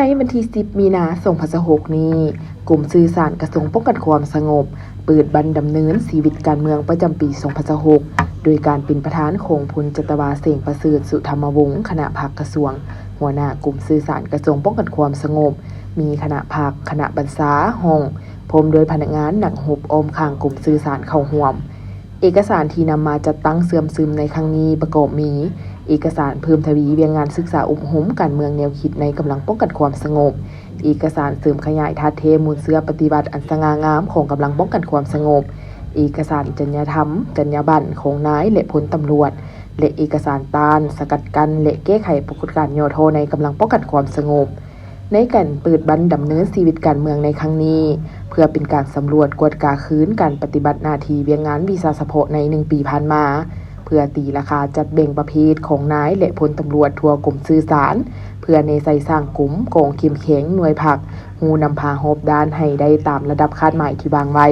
ໃນວັນທີສິບ ມີນາ ສອງພັນຊາວຫົກນີ້, ກົມສື່ສານກະຊວງປ້ອງກັນຄວາມສະຫງົບ ເປີດບັນດຳເນີນຊີວິດການເມືອງປະຈຳປີ ສອງພັນຊາວຫົກ ໂດຍການເປັນປະທານຂອງພົນຈັດຕະວາ ເສງປະເສີດ ສຸທຳມະວົງ ຄະນະພັກກະຊວງ, ຫົວໜ້າກົມສື່ສານກະຊວງປ້ອງກັນຄວາມສະຫງົບ, ມີຄະນະພັກ, ຄະນະບັນຊາ, ຫ້ອງ, ພ້ອມດ້ວຍພະນັກງານນັກຮົບອ້ອມຂ້າງກົມສື່ສານເຂົ້າຮ່ວມ. ເອກະສານທີ່ນຳມາຈັດຕັ້ງເຊື່ອມຊຶມໃນຄັ້ງນີ້ປະກອບມີ ເອກະສານເພີ່ມທະວີວຽກງານສຶກສາອົບຮົມການເມືອງແນວຄິດໃນກຳລັງປ້ອງກັນຄວາມສະຫງົບ, ເອກະສານເສີມຂະຫຍາຍທາດແທ້ມູນເຊື້ອປະຕິວັດອັນສະຫງ່າງາມຂອງກຳລັງປ້ອງກັນຄວາມສະຫງົບ, ເອກະສານຈັນຍາທຳ, ຈັນຍາບັນຂອງນາຍ ແລະ ພົນຕຳຫຼວດ ແລະ ເອກະສານຕ້ານ, ສະກັດກັ້ນ ແລະ ແກ້ໄຂປາກົດການຫຍໍ້ທໍ້ໃນກຳລັງປ້ອງກັນຄວາມສະຫງົບ. ໃນການເປີດບັນດຳເນີນຊີວິດການເມືອງໃນຄັ້ງນີ້ ເພື່ອເປັນການສຳຫຼວດກວດກາຄືນການປະຕິບັດໜ້າທີ່ວຽກງານວິຊາສະເພາະໃນໜຶ່ງປີຜ່ານມາ, ເພື່ອຕີລາຄາຈັດແບ່ງປະເພດຂອງນາຍ ແລະ ພົນຕຳຫຼວດທົ່ວກົມສື່ສານ, ເພື່ອແນໃສ່ສ້າງກົມ, ກອງເຂັ້ມແຂງ, ໜ່ວຍພັກ, ຮູ້ນຳພາຮອບດ້ານໃຫ້ໄດ້ຕາມລະດັບຄາດໝາຍທີ່ວາງໄວ້.